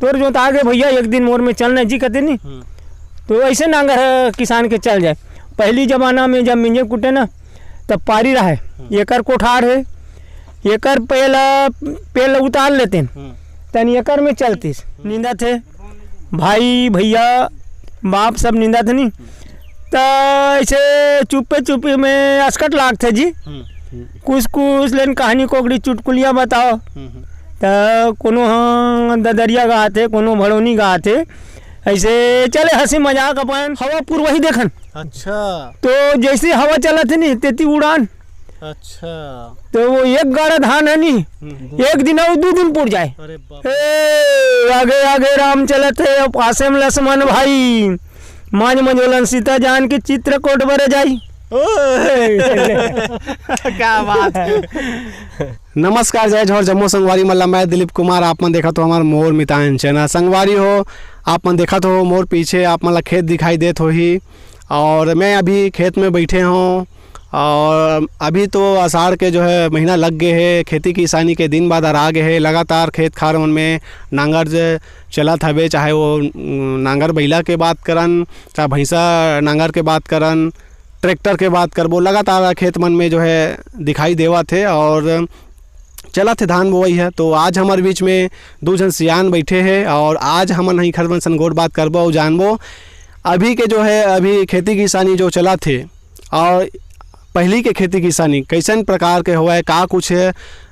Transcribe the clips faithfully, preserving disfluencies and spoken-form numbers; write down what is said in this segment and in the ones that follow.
तोर जोता गे भैया, एक दिन मोर में चलना जी," कथे नी। हम्म। तो ऐसे नांगर ह किसान के चल जाए। पहली जमाना में जब मिंजे कुटे ना, तब पारी रहे, हम्म। एकर कोठार है, एकर पेला, पेल उतार लेते हैं, हम्म। तन एकर में चलतीस, निंदा थे भाई, भैया, बाप सब निंदा थे नी। त ऐसे चुप्पे चुप्पे में असकट लागथे जी। हम्म। कुछ कुछ लेन कहानी कोकड़ी चुटकुलिया बताओ। हम्म, हम्म। त कोनो ह ददरिया गाथे, कोनो भड़ोनी गाथे। ऐसे चले हंसी मजाक अपन हवा पुरवही देखन। अच्छा। तो जैसे हवा चलत हे नी, तेती उड़ान। अच्छा। तो वो एक गाड़ा धान है नी, हम्म। एक दिन अउ दू दिन पुर जाए। अरे बाप। ए, आगे आगे राम चलत हे, अउ पासे में लक्ष्मण भाई। मांझ मझोलन सीता जान के चित्रकूट बर जाई। ओए। क्या बात है। नमस्कार, जय जोहार, जम्मो संगवारी मन ला, मैं दिलीप कुमार, आप मन देखत हो हमर मोर मितान चैनल। संगवारी हो, आप मन देखत हो मोर पीछे, आप मन ला खेत दिखाई देत होही, और मैं अभी खेत में बैठे हूँ। और अभी तो आषाढ़ के जो है महीना लग गए है, खेती किसानी के दिन बादर आ गए है। लगातार खेत खार मन में नांगर जे चलत हवे, चाहे वो, उम, नांगर बैला के बात करन, चाहे भैंसा नांगर के बात करन, ट्रैक्टर के बात करबो, लगातार खेत मन में जो है दिखाई देवत हे और चलत हे धान बोवई है। तो आज हमर बीच में दू झन सियान बैठे हे और आज हमन ही खर मन सन गोठ बात करबो और जानबो अभी के जो है, अभी खेती किसानी जो चलत हे और पहली के खेती किसानी कैसन प्रकार के होवय, का कुछ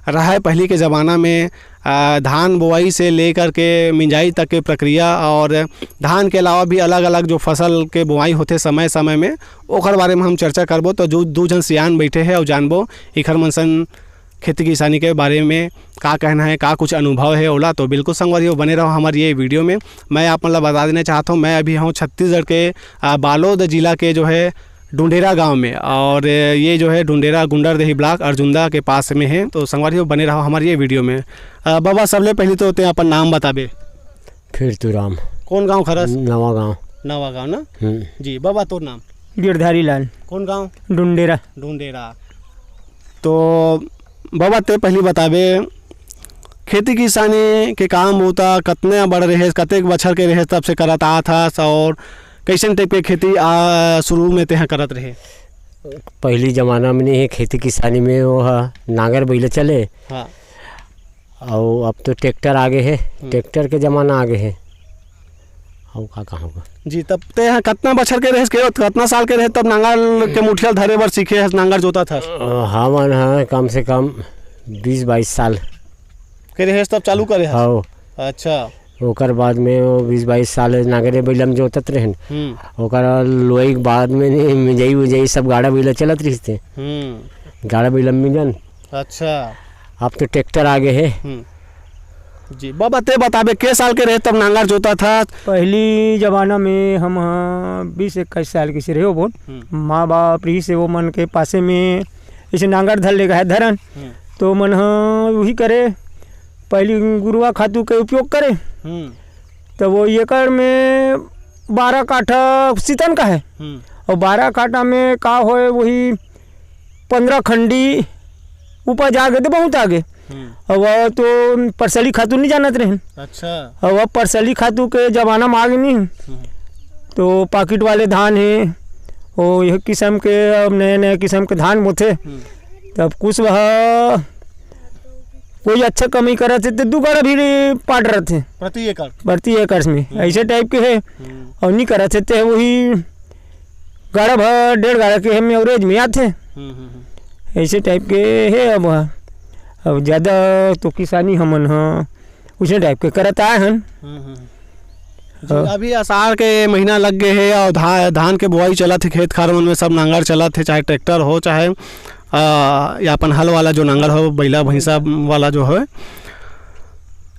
रहय पहली के ज़माना में, आ, धान बोआई से लेकर के मिंजाई तक के प्रक्रिया और धान के अलावा भी अलग-अलग जो फसल के बोआई होथे समय-समय में, ओकर बारे में हम चर्चा करबो। तो जो दू झन सियान बैठे हे अउ जानबो इखर मन सन खेती किसानी के बारे में का कहना है, का कुछ अनुभव है ओला। तो बिल्कुल संगवारी हो, बने रहो हमर ये वीडियो में। मैं आप मन ला बता देना चाहत हूँ, मैं अभी हूँ छत्तीसगढ़ के, आ, बालोद जिला के जो है डुंडेरा गांव में, और ये जो है डुंडेरा गुंडरदेही ब्लॉक अर्जुंदा के पास में है। तो संगवारी हो, बने रहो हमर ये वीडियो में। आ, बाबा, सबले पहले तो ते अपन नाम बताबे। फिर तू राम। कौन गांव खरस? नवा गांव। नवा गांव ना? हम्म। जी बाबा, तोर नाम? गिरधारी लाल। कौन गांव? डुंडेरा। डुंडेरा। तो बाबा, ते पहली बताबे, खेती किसानी के काम होता कतने बड़ रहे, कतेक बछर के रहे तब से करत आत हस, और कैसन टाइप के खेती आ, शुरू में तेहा करत रहे? पहली जमाना में नहीं है, खेती किसानी में वो ह नांगर बैला चले। हाँ। अउ अब तो ट्रैक्टर आ गए है, हम्म। ट्रैक्टर के जमाना आ गए है। अउ का कहाँ होगा? जी, तब ते यहाँ कितना बछर के रहे, के-, कितना साल के रहे तब नांगल के मुठिया धरे बर सीखे हस, नांगर जोता था? अ, हमन ह कम से कम बीस बाईस साल के रहे तब चालू करे हस? हाँ। अच्छा। ओकर बाद में वो बीस बाईस साल नांगरे बैला में जोतत रहन। हम्म। ओकर लुआई के बाद में नहीं, मिंजाई उंजाई सब गाड़ा बैला चलत रहिस ते। हम्म। गाड़ा बैला में मिंजन। अच्छा। अब तो ट्रैक्टर आ गए है। हम्म। जी बाबा, ते बताबे, के साल के रहे तब नांगर जोता था? पहली जमाना में हम ह बीस इक्कीस साल के से रहे हो बोल। हम्म। माँ बाप रही से वो मन के पासे में ऐसे नांगर धर ले गए धरन। हम्म। तो मन ह वही करे, पहली गुरुआ खातू के उपयोग करे। हम्म। तो वो एकड़ में बारह काठा सीतन का है। हम्म। और बारह काठा में का होए, वही पंद्रह खंडी उपज आ गए तो बहुत आ गए। हम्म। अब वो तो परसली खातू नहीं जानत रहे। अच्छा। अब वो परसली खातू के जमाना में आ गए नहीं। हम्म। तो पाकिट वाले धान है, वो यह किस्म के, अब नए नए किस्म के धान बोथे। हम्म। तब कुछ वह कोई अच्छा कमाई करत हे तो दू गाड़ा भी पाट रहत हे। प्रति एकड़? प्रति एकड़ में। हम्म। ऐसे टाइप के है। हम्म। और नहीं करत हे तो वही गाड़ा भर डेढ़ गाड़ा के हम एवरेज में आथे। हम्म, हम्म, हम्म। ऐसे टाइप के है। अब, अब ज़्यादा तो किसानी हमन ह उसे टाइप के करत आए हन। हम्म, हम्म। जी, हाँ। अभी आषाढ़ के महीना लग गए है और धा-, धान के बुआई चलत है, खेत खार मन में सब नांगर चलत है, चाहे ट्रैक्टर हो, चाहे, आ, या अपन हल वाला जो नांगर हो, बैला भैंसा वाला जो हो।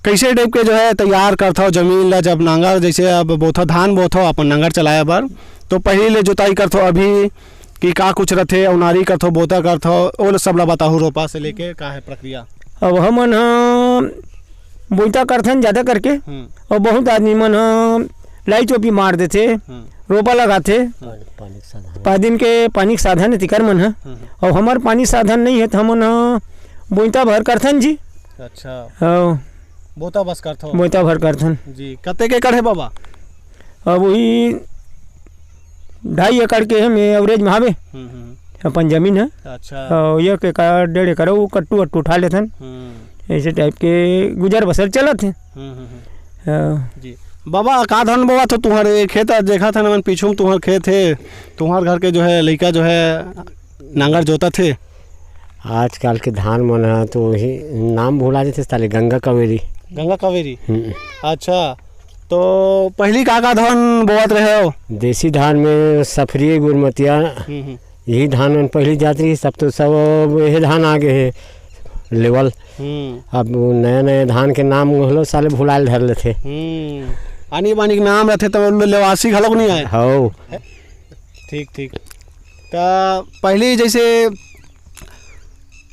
कैसे टाइप के जो है तैयार करथो जमीन ला, जब नांगर जैसे अब बोथो, धान बोथो अपन नांगर चलाए बर, तो पहले ले जोताई करथो अभी कि का कुछ रथे, उनारी करथो, बोता करथो, वो सब ला बताहू, रोपा से लेके का है प्रक्रिया? अब हमन ह बोइता करथन ज़्यादा करके, हम्म। और बहुत आदमी मन ह लाई चोपी मार देथे, हम्म। रोपा लगाथे, पानी, पानी के साधन। पादिन के पानी के साधन है तिकर मन ह। हम्म। और हमर पानी साधन नहीं है तो हमन ह बोइता भर करथन जी। अच्छा। हाँ। बोता बस करथो। बोता भर करथन। जी, कतेक एकड़ हे बाबा? अब वही ढाई एकड़ के हे, में average में हावे। हम्म, हम्म। अपन जमीन हे। अच्छा। अउ एक एकड़, डेढ़ एकड़ वो कट्टू अट्टू उठा लेथन। हम्म। ऐसे type के गुजर बसर चलत हे। हम्म, हम्म, हम्म। हाँ। जी। बाबा, का धान बोवत हो तुंहर ये खेत? देखत हन हमन पीछू में तुंहर खेत हे, तुंहर घर के जो है लइका जो है नांगर जोतत हे। आजकल के धान मन ह तो वही नाम भुला जथे साले, गंगा कावेरी। गंगा कावेरी। हम्म। अच्छा, तो पहली का का धान बोवत रहे हो? देसी धान में सफरी, गुरमतिया, हम्म, हम्म। यही धान मन पहली जात रही। सब तो सब यही धान आ गए हे लेवल। हम्म। अब नया नया धान के नाम घलो साले भुलाल धर लेथे। हम्म। आनी बानी के नाम रहथे तो लेवासी घलोक नहीं आए। हौ। ठीक, ठीक। त पहली जैसे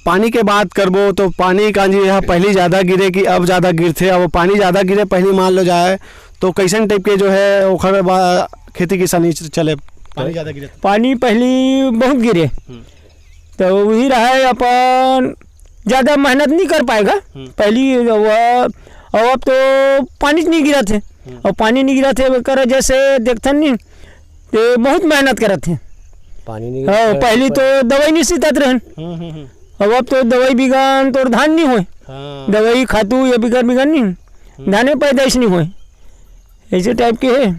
पानी के बात करबो तो पानी कांजी ह पहली ज्यादा गिरे कि अब ज्यादा गिरथे? अब पानी ज्यादा गिरे पहली मान लो जाए तो कैसन type के जो है ओखर बा-, खेती किसानी च-, चले, पानी ज्यादा गिरे? पानी पहली बहुत गिरे, हम्म। तो वही रहे अपन ज्यादा मेहनत नहीं कर पाएगा। हम्म। पहली वो, और अब तो पानी नहीं गिरत हे, हम्म। और पानी नहीं गिरत हे, एकर वजह से देखथन नहीं, ते बहुत मेहनत करत हे। पानी नहीं हाँ, गिरत हे, पहली तो दवाई नहीं सीतत रहन। हम्म, हम्म, हम्म। अब, अब तो दवाई बिगन तोर धान नहीं होए। हाँ। दवाई खातू ये बिगन बिगन नहीं, हम्म। धाने पैदाइश नहीं होए। ऐसे type के हे।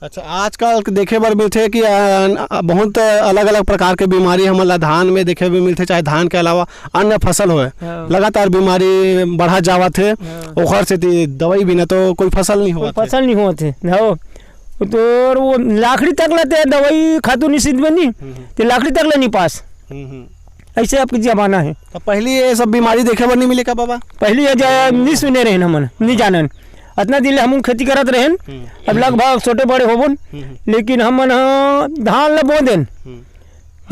अच्छा, आजकल देखे बर मिलथे कि, अ, बहुत अलग-अलग प्रकार के बीमारी हमन ला धान में देखे बर मिलथे, चाहे धान के अलावा अन्य फसल होए, हाँ। लगातार बीमारी बढ़त जावत हे। हाँ। ओखर सेती दवाई बिना तो कोई फसल नहीं कोई होवत हे। फसल नहीं होवत हे। हाँ। तोर वो लाखड़ी तक ला ते दवाई खातू नहीं सीतबे नहीं, हम्म, हम्म। ते लाखड़ी तक ला नहीं पास। हम्म, हम्म। ऐसे अब के जमाना हे। तो पहली ये सब बीमारी देखे बर नहीं मिले का बाबा? पहली ये जा-, नहीं सुने रहेन हमन, नहीं जानन। अतना दिन ले हमन खेती करत रहेन, हम्म। अब लगभग छोटे बड़े होबन, हम्म। लेकिन हमन ह धान ल बो देन। हम्म।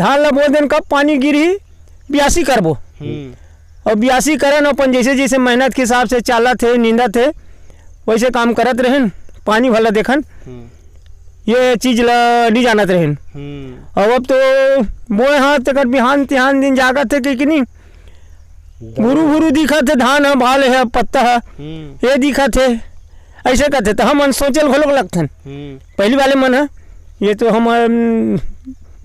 धान ल बो देन, कब पानी गिरही, बियासी करबो। हम्म। और बियासी करन अपन जैसे जैसे मेहनत के हिसाब से चालत हे, नींदत हे, वैसे काम करत रहेन, पानी भला देखन। हम्म। ये चीज ल नहीं जानत रहेन। हम्म। अब, अब तो बोए हाथ तेकर बिहान तिहान दिन जागत हे कि, कि नहीं? दम। भुरू भुरू दिखत हे, धान ह, भाल हे, पत्ता ह, हम्म। ये दिखत हे, ऐसे कहते तो हमन सोचल घलोक लगथन। हम्म। पहली वाले मन ह, ये तो हमर, हम्म,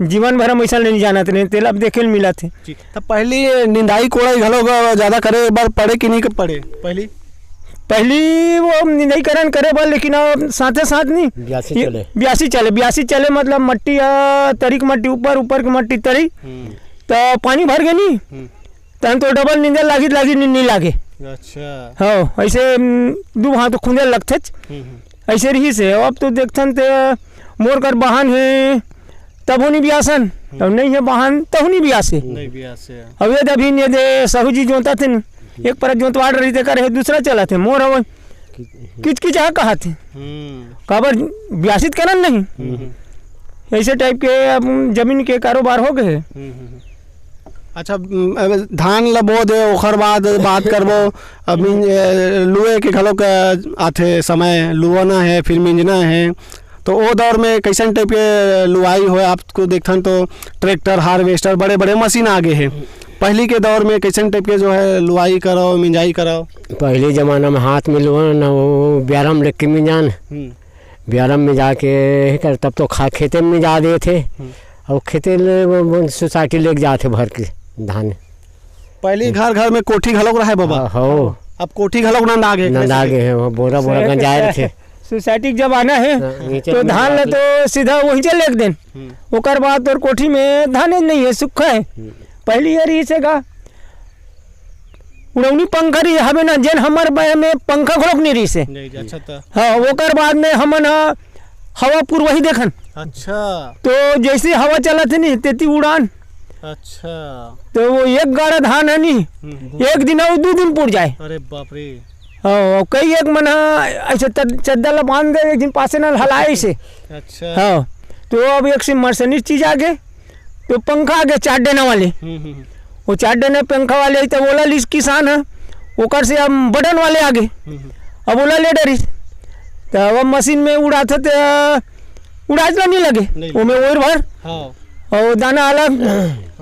जीवन भर हम ऐसा नहीं जानत रहे, तेला अब देखे ल मिलत हे। जी, तो पहली निंदाई कोड़ाई घलोक ज्यादा करे बर पड़े कि नहीं पड़े पहली? पहली वो निंदाई करन करे बर, लेकिन अब साथे साथ नहीं, बियासी ये चले। बियासी चले, बियासी चले मतलब मट्टी, आ, तरी के मट्टी ऊपर, ऊपर के मट्टी तरी, हम्म। तो पानी भर गए नहीं, हम्म। तहन तो डबल निंदे लागी, लागी नहीं, नहीं लागे। अच्छा। हाँ, ऐसे, हम्म, दू हाथ खुंदे लगथेच। हम्म, हम्म। ऐसे रही से, अब तो देखथन ते मोर कर बहान हे, तब होनी बियासन, हम्म। अब नहीं है बहान, तब होनी बियासे। नहीं बियासे। अब ये दे अभी ये दे सहू जी जोता थे न, एक परत जोतवाड़ रही ते कर हे, दूसरा चला थे, मोर हवे। कि-, किच किच हा कहा थे। हम्म। काबर बियासित करन नहीं। हम्म। ऐसे type के अब जमीन के कारोबार हो गए। हम्म, हम्म, हम्म। अच्छा, उम, अब धान ल बो दे, ओखर बाद बात करबो। अब मिंज-, ए, लुए के घलोक, अ, आथे समय, लुआना हे, फिर मिंजना हे। तो ओ दौर में कैसन type के लुआई होय? आपको देखथन तो tractor, harvester, बड़े-बड़े मशीन आ गए हे। पहली के दौर में कैसन type के जो है लुआई करो, मिंजाई करो? पहली जमाना में हाथ में लुअन, वो ब्यारम लेके मिंजान। हम्म। ब्यारम में जाके यही कर, तब तो खा-, खेते में जा देथे। हम्म। अउ खेते ले वो, वो सोसाइटी लेके जाथे भर के धान। पहली घर घर में कोठी घलोक रहे बाबा। हाँ, हो। अब कोठी घलोक नंदा गे, नंदा गे हे, वो बोरा बोरा से-, गंजाए रथे। सोसाइटी के जमाना हे, हाँ, नीचे तो में धान ला जाके तो सीधा वहीं चले लेके देन। हम्म। ओकर बाद तोर कोठी में धान ही नहीं है, सूखा है। हम्म। पहली ये रही से गा, उड़ौनी पंखा रही हवे ना, जेन हमर बय में पंखा घलोक नहीं रही से। नहीं, अच्छा त। हाँ, ओकर बाद में हमन ह हवा पुरवही देखन। अच्छा। तो जैसे हवा चलत हे नी, तेती उड़ान। अच्छा। तो वो एक गाड़ा धान है नी, हम्म। एक दिन और दो दिन पुर जाए। अरे बाप रे। हाँ, और कई एक मन ह ऐसे तद-, चद्दर ला बांध दे, एक दिन पासे न हलाए ऐसे। अच्छा। हाँ, तो अब एक से मर्सनी चीज आ गए, तो पंखा आ गए चार डेना वाले। हम्म, हम्म, हम्म। वो चार डेना पंखा वाले आई, तब ओला लिस किसान है, ओकर से अब बटन वाले आ गए। हम्म, हम्म। अब ओला ले डरिस, तो अब मशीन में उड़ाथे, तो उड़ाच ला नहीं लगे, नहीं। ओमे ओर भर, हाँ। और दाना अलग,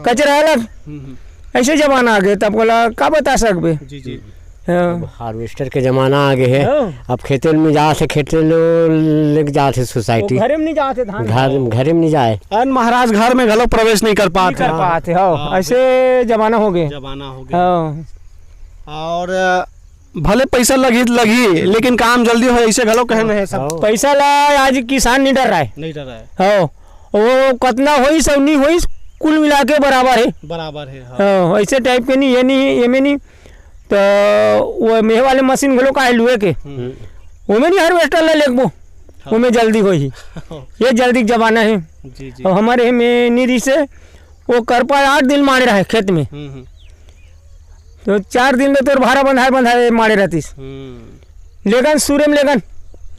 कचरा अलग, हम्म, हम्म। ऐसे जमाना आ गए, तब बोला का बता सकबे। जी, जी। हाँ। अब हार्वेस्टर के जमाना आ गए है। हाँ। अब खेते में जात है, खेते लो लेके जात है सोसाइटी। वो घरे में नहीं जात है धान। घर, घरे में नहीं जाए। अन महाराज घर में घलो प्रवेश नहीं कर पात नहीं कर है। पात है, हाँ। हाँ। ऐसे जमाना हो गए। जमाना हो गया। हाँ। और, अ, भले पैसा लगी, लगी, लेकिन काम जल्दी हो, ऐसे घलो कहना है सब। हाँ। पैसा ला आज किसान नहीं डर रहा है। नहीं डर रहा है। हाँ। वो कतना होइस और नहीं होइस, कुल मिला के बराबर है। बराबर है, हाँ। हाँ, ऐसे टाइप के नहीं, ये नहीं, ये में नहीं। तो वो मेह वाले मशीन घलो काहे लुए के? हम्म। वो में नहीं हार्वेस्टर ला लेगबो, हाँ। वो में जल्दी होही। ये जल्दी के जमाना है। जी, जी। और हमारे में नहीं रिसे, वो करपा आठ दिन मारे रहे खेत में। हम्म, हम्म। तो चार दिन में तोर भारा बंधाए, बंधाए मारे रहतीस। हम्म। लेगन, सूरे में लेगन।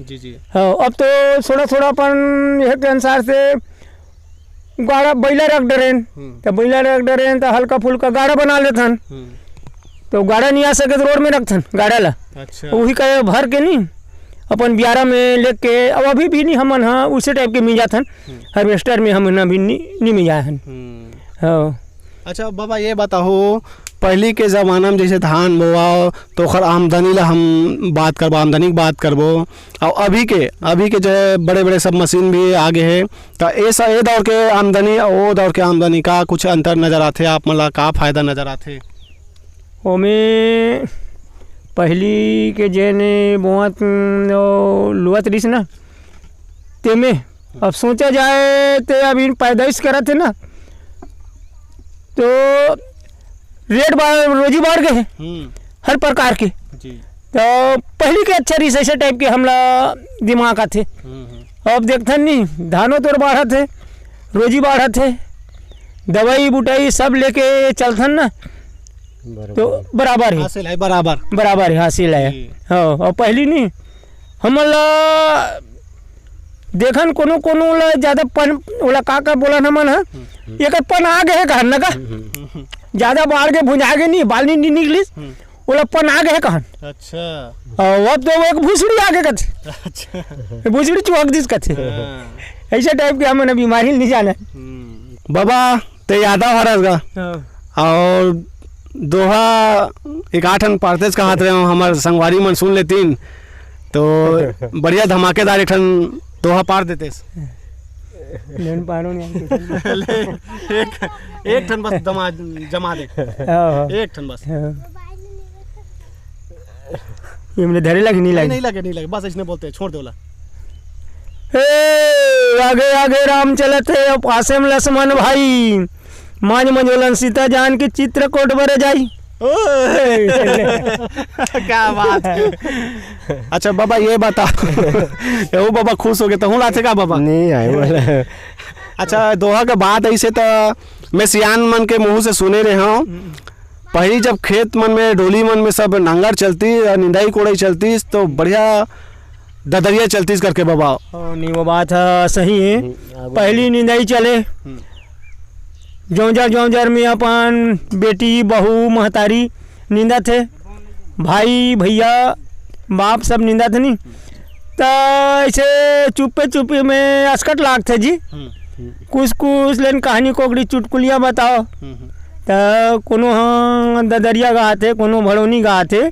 जी, जी। हाँ, अब तो थोड़ा, थोड़ा अपन यह के अनुसार से गाड़ा, बैला रख डरेन। हम्म। तो बैला रख डरेन, तो हल्का फुल्का गाड़ा बना लेथन। हम्म। तो गाड़ा नहीं आ सके तो रोड में रखथन गाड़ा ला। अच्छा। वही का भर के नहीं, अपन बियारा में लेके, अब अभी भी नहीं हमन, हाँ, उसी टाइप के मिंजाथन। हम्म। हार्वेस्टर में हमन अभी नहीं, नहीं मिंजाए हन। हम्म। हाँ। अच्छा बाबा, ये बताओ, पहली के जमाना में जैसे धान बोआओ, तो ओखर आमदनी ला हम बात करबो, आमदनी के बात करबो, और अभी के, अभी के जो है बड़े-बड़े सब मशीन भी आ गए हैं, तो ए स-, ए दौर के आमदनी और वो दौर के आमदनी का कुछ अंतर नजर आथे? आप मन ला का फायदा नजर आथे? ओमे पहली के जेन बोआत, ओ, लुअत रिस ना, तेमे अब सोचा जाए ते अभी पैदाइश करत है ना, तो रेट बाढ़, रोजी बाढ़ गए हैं हम्म। हर प्रकार के। जी। तो पहली के अच्छा रिस ऐसे टाइप के हमला दिमाग आथे। हम्म, हम्म। अब देखथन नहीं, धानो तोर बाढ़त है, रोजी बाढ़त है, दवाई बुटाई सब लेके चलथन ना, बराबर। तो बराबर है। हासिल है बराबर। बराबर है, हासिल है। जी। हाँ, और पहली नहीं, हमन ला देखन कोनो कोनो ला ज्यादा पन, ओला का का बोलन हमन ह? हम्म। एकर पन आ गए कहन न का? हम्म। ज्यादा बाढ़ के भुंजा के नहीं, बाल नहीं निकलिस, हम्म। ओला पन आ गए कहन। अच्छा। और अब तो वो एक भूसड़ी आ गए कथे। अच्छा। भूसड़ी चुहक दिस कथे। हाँ। ऐसे टाइप के हमन बीमारी नहीं जाने। हम्म। बाबा, ते यादव हरस गा। हाँ। और दोहा एक आठ ठन पारतेस कहत रहे हो, हमर संगवारी मन सुन लेतिन, तो बढ़िया धमाकेदार एक ठन दोहा पार देतेस। लेन पारो नहीं आगे। ले, एक, एक ठन बस दमा, जमा दे। हाँ, हाँ। एक ठन बस। हाँ। ये मैंने धरे लगी, नहीं नहीं, लगी। नहीं लगे, नहीं लगे, बस इसने बोलते हैं, छोड़ दे वाला। ए, आगे आगे राम चलत है, और पासे में लक्ष्मण भाई। मांझ मंझोलन सीता जान की चित्रकूट बर जाई। ओए। क्या बात है। अच्छा बाबा, ये बता, ये वो बाबा खुश हो गए, तहूँ लाथे का बाबा? नहीं आए बोला। अच्छा, दोहा के बात ऐसे तो मैं सियान मन के मुंह से सुने रहे हूँ, पहली जब खेत मन में, डोली मन में सब नांगर चलती और निंदाई कोड़ाई चलती, तो बढ़िया ददरिया चलतीस करके बाबा। हाँ, नहीं, वो बात ह, सही है। हम्म, आगू पहली निंदाई चले, हम्म। जौंजर जौंजर में अपन बेटी, बहू, महतारी निंदत हे, भाई, भैया, बाप सब निंदत हे नी। त ऐसे चुप्पे चुप्पे में असकट लागथे जी। हम्म। कुछ कुछ लेन कहानी कोकड़ी चुटकुलिया बताओ। हम्म, हम्म। त कोनो ह ददरिया गाथे, कोनो भड़ोनी गाथे,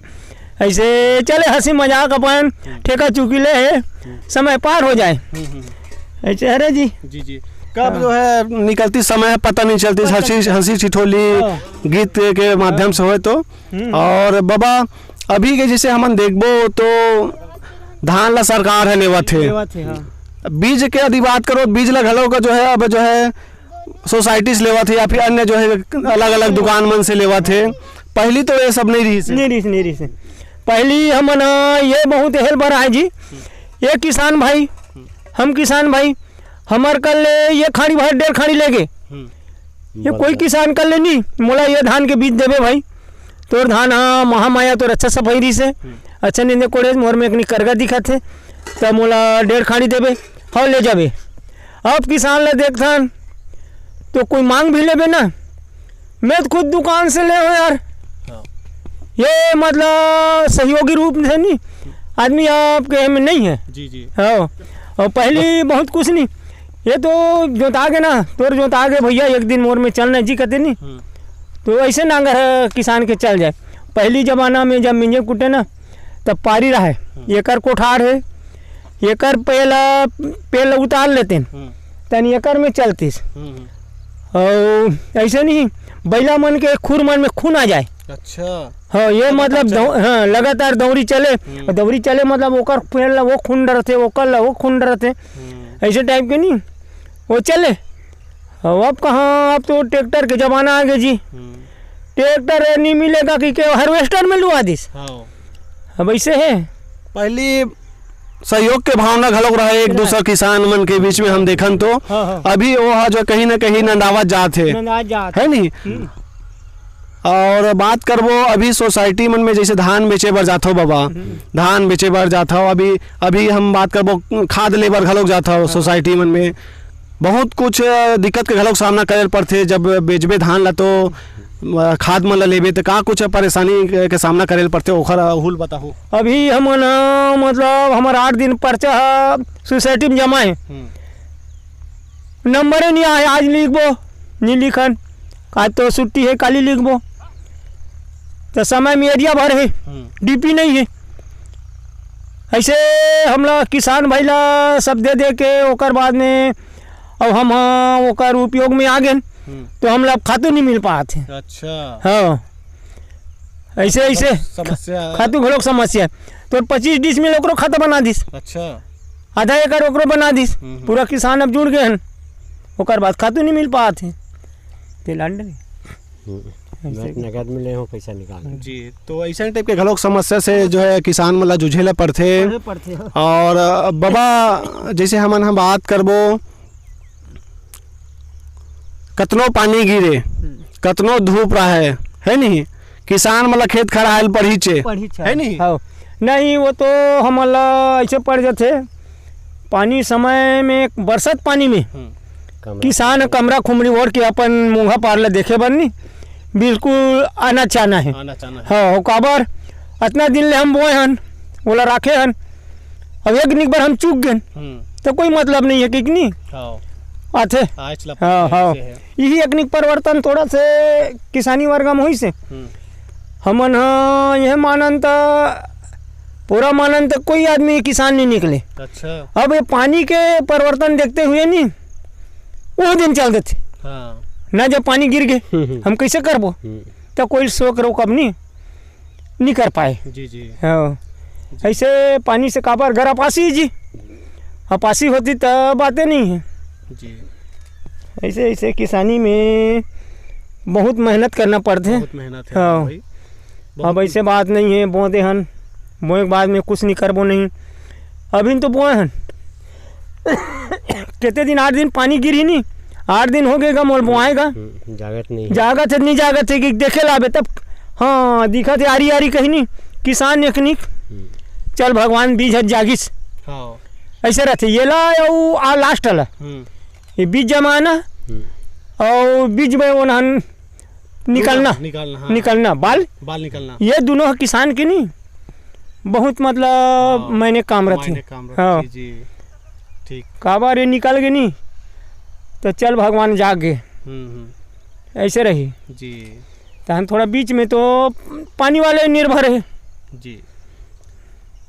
ऐसे चले हंसी मजाक अपन ठेका चुकी ले हे, समय पार हो जाए। हम्म, हम्म। ऐसे, अरे जी। जी, जी। कब हाँ। जो है निकलती समय पता नहीं चलती, पता हंसी, नहीं। हंसी ठिठोली हाँ। गीत के, के माध्यम से होए तो। हम्म। और बाबा, अभी के जैसे हमन देखबो तो धान ला सरकार है लेवत है। लेवत है, हाँ। बीज के यदि बात करो, बीज ला घलो का जो है, अब जो है सोसाइटी से लेवत हे या फिर अन्य जो है अलग-अलग दुकान मन से लेवत हे। पहली तो ये सब नहीं रहिस हे। नहीं रहिस, नहीं रहिस। पहली हमन, अ, ये बहुत हेल बर आए जी। एक किसान भाई, हम किसान भाई, हमर कर ले ये खाड़ी भर डेढ़ खाड़ी लेगे। हम्म। ये कोई बराबर। किसान कर ले नहीं, मोला ये धान के बीज देबे भाई। तोर धान, हाँ, महामाया तोर अच्छा सफाई रहिस हे। हम्म। अच्छा निंदे कोड़े, मोर में एक नी करगा दिखत हे। त मोला डेढ़ खाड़ी देबे, हव ले जाबे। अब किसान ला देखथन, तो कोई मांग भी लेबे ना, मैं तो खुद दुकान से ले हो यार। हाँ। ये मतलब सहयोगी रूप से नहीं, आदमी आपके में नहीं है। जी, जी। हाँ, और पहली बहुत कुछ नहीं, ये तो जोता के ना, तोर जोता के भैया, एक दिन मोर में चलना जी कहते नहीं, हम्म। तो ऐसे नांगर है किसान के चल जाए। पहली जमाना में जब मिंजे कुटे ना, तब पारी रहे, हम्म। एकर कोठार है, एकर पेड़ ला, पेड़ ला उतार लेते हैं, हम्म। तनी एकर में चलतीस। हम्म, हम्म। और ऐसे नहीं, बैला मन के खुर मन में खून आ जाए। अच्छा। हाँ, ये लगातार मतलब चले। दौ-, हाँ, लगातार दौरी चले। हम्म। और दौरी चले मतलब ओकर पेड़ ला वो खून डरते, ओकर ला वो खून डरते। हम्म। ऐसे टाइप के नहीं, वो चले। अब, अब कहाँ, अब तो ट्रैक्टर के जमाना आ गया जी। हम्म। ट्रैक्टर नहीं मिलेगा कि के हार्वेस्टर में लुआ दिस। हाँ। अब ऐसे है। पहली सहयोग के भावना घलोक रहे एक दूसर किसान मन के बीच में, हम देखन तो हाँ, हाँ। अभी वो हा जो कहीं ना कहीं नंदावत जात है, नंदावत जात है। नहीं? हम्म। और बात करबो अभी सोसाइटी मन में, जैसे धान बेचे बर जाथो बाबा, हम्म। धान बेचे बर जाथो, अभी, अभी हम बात करबो खाद लेबर घलोक जाथो हाँ। सोसाइटी मन में, बहुत कुछ, अ, दिक्कत के घलोक सामना करे ल पड़थे। जब बेचबे धान ला तो, अ, खाद मन ला लेबे त का कुछ परेशानी के, के सामना करे ल पड़थे, ओखर, अ, हुल बताहू। अभी हमन, अ, मतलब हमर आठ दिन पर्चा ह सोसाइटी में जमा हे। हम्म। नंबर ही नहीं आए, आज लिखबो, नहीं लिखन, आज तो छुट्टी है, काली लिखबो। तो समय में एरिया भर है, हम्म। डीपी नहीं है। ऐसे हमला किसान भाई ला सब दे दे के ओकर बाद में अब हम, हाँ, ओकर उपयोग में आ गेन, हम्म। तो हमला अब खातू नहीं मिल पात हे। अच्छा। हाँ, ऐसे, ऐसे समस्या है। खातू घलोक समस्या है। तो पच्चीस डिसमिल ओकरो खाता बना दिस। अच्छा। आधा एकड़ ओकरो बना दिस। हम्म, हम्म। पूरा किसान अब जुड़ गए हन, ओकर बाद खातू नहीं मिल पात हे। ते लान डरे। हम्म। ऐसे नगद, नगद में ले हो, पैसा निकाल। जी, तो ऐसा टाइप के घलोक समस्या से जो है किसान मन ला जूझे ला पड़थे। पड़थे, पड़थे, हाँ। और, अ, बाबा, जैसे हमन हम बात करबो, कतनो पानी गिरे, हम्म। कतनो धूप रहे, है नहीं, किसान मन ला खेत खड़ाए ल पड़हीचे, पड़हीचे। है नहीं? हाँ। नहीं, वो तो हमन ला ऐसे पड़ जाथे, पानी समय में, बरसात पानी में हम्म। किसान कमरा खुमरी ओढ़ के अपन मुंगा पार ला देखे बर नहीं, बिल्कुल आना चाहना है। आना चाहना है। हाँ, हो काबर अतना दिन ले हम बोए हन, ओला राखे हन, अब एक निक बार हम चूक गेन, हम्म। तो कोई मतलब नहीं है कि नहीं? हाँ। आथे। आज ला हाँ, पता हाँ। ऐसे है। यही एक निक परिवर्तन थोड़ा से किसानी वर्ग में होइस हे। हम्म। हमन ह यह मानन त, पूरा मानन त कोई आदमी किसान नहीं निकले। अच्छा। अब ये पानी के परिवर्तन देखते हुए नहीं, वो दिन चल देथे। हाँ। ना जब पानी गिर गए, हम्म, हम्म। हम कैसे करबो? हम्म। तो कोई सोच रोक अब नहीं, नहीं कर पाए। जी, जी। हाँ। जी। ऐसे पानी से काबर गरा पासी जी, हाँ, पासी होती त बातें नहीं है। जी। ऐसे, ऐसे किसानी में बहुत मेहनत करना पड़थे। बहुत मेहनत है हाँ। भाई। बहुत अब ऐसे बात नहीं है, बोते हन, बोए के बाद में कुछ नहीं करबो नहीं। अभी तो बोए हन। कितने दिन, आठ दिन पानी गिर ही नहीं, आठ दिन हो गए गा, मोल बोआएगा। हम्म, जागत नहीं है। जागत है, नहीं जागत है कि देखे लाबे तब, हाँ, दिखत है आरी आरी कहीं नहीं, किसान एकनिक, हम्म। चल भगवान बीज हर जागिस। हाँ। ऐसे रहथे, ये ला अउ आ लास्ट ला। हम्म। ये बीज जमाना हम्म। अउ बीज में ओनहन निकलना, निकलना, हाँ। निकलना, बाल। बाल निकलना। ये दोनों ह किसान के नहीं, बहुत मतलब हाँ, मायने काम रथे। मायने काम रथे, हाँ। जी, जी। ठीक। काबर ये निकल गे नहीं, तो चल भगवान जाग गे। हम्म, हम्म। ऐसे रही। जी। तहन थोड़ा बीच में तो पानी वाले निर्भर है। जी।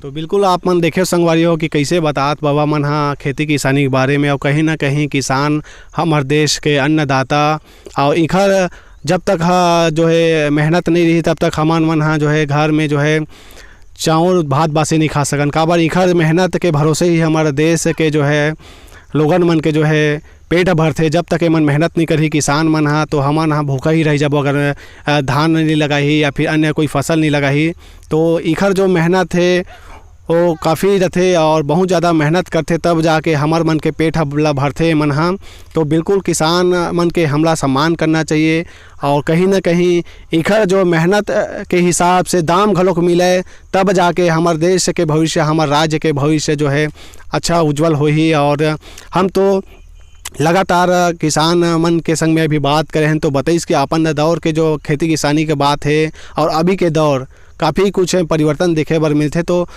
तो बिल्कुल आप मन देखे संगवारी हो कि कैसे बतात बाबा मन हा खेती किसानी के बारे में, और कहीं ना कहीं किसान हमर देश के अन्नदाता, और इखर जब तक हा जो है मेहनत नहीं रही, तब तक हमन मन हा जो है घर में जो है चाउर भात बासी नहीं खा सकन। काबर इखर मेहनत के भरोसे ही हमर देश के जो है लोगन मन के जो है पेट ह भरथे। जब तक एमन मेहनत नहीं करही किसान मन हा, तो हमन हा भूखा ही रह जाबो। अगर, अ, धान नहीं लगाही या फिर अन्य कोई फसल नहीं लगाही, तो इखर जो मेहनत है वो काफ़ी रथे और बहुत ज़्यादा मेहनत करथे, तब जाके हमर मन के पेट ह ला भरथे एमन हा। तो बिल्कुल किसान मन के हमला सम्मान करना चाहिए और कहीं ना कहीं इखर जो मेहनत, अ, के हिसाब से दाम घलोक मिले, तब जाके हमर देश के भविष्य, हमर राज्य के भविष्य जो है अच्छा उज्जवल होही। और हम तो लगातार किसान मन के संग में अभी बात करे हन, तो बताइस कि अपन दौर के जो खेती किसानी के बात है और अभी के दौर, काफ़ी कुछ परिवर्तन देखे बर मिलथे। तो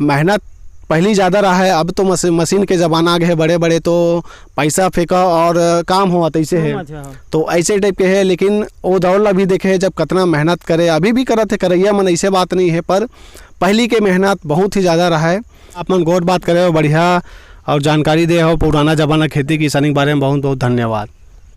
मेहनत पहली ज्यादा रहा है, अब तो मस-, मशीन के जमाना आ गए है, बड़े बड़े तो पैसा फेंका और काम हुआ तैसे है। तो ऐसे टाइप के है, लेकिन वो दौर ला भी देखे है, जब कितना मेहनत करे, अभी भी करत है करैया मन, ऐसे बात नहीं है, पर पहली के मेहनत बहुत ही ज्यादा रहा है। आप मन गोठ बात करे हो, बढ़िया और जानकारी दे हो पुराना जमाना खेती किसानी के बारे में, बहुत बहुत धन्यवाद।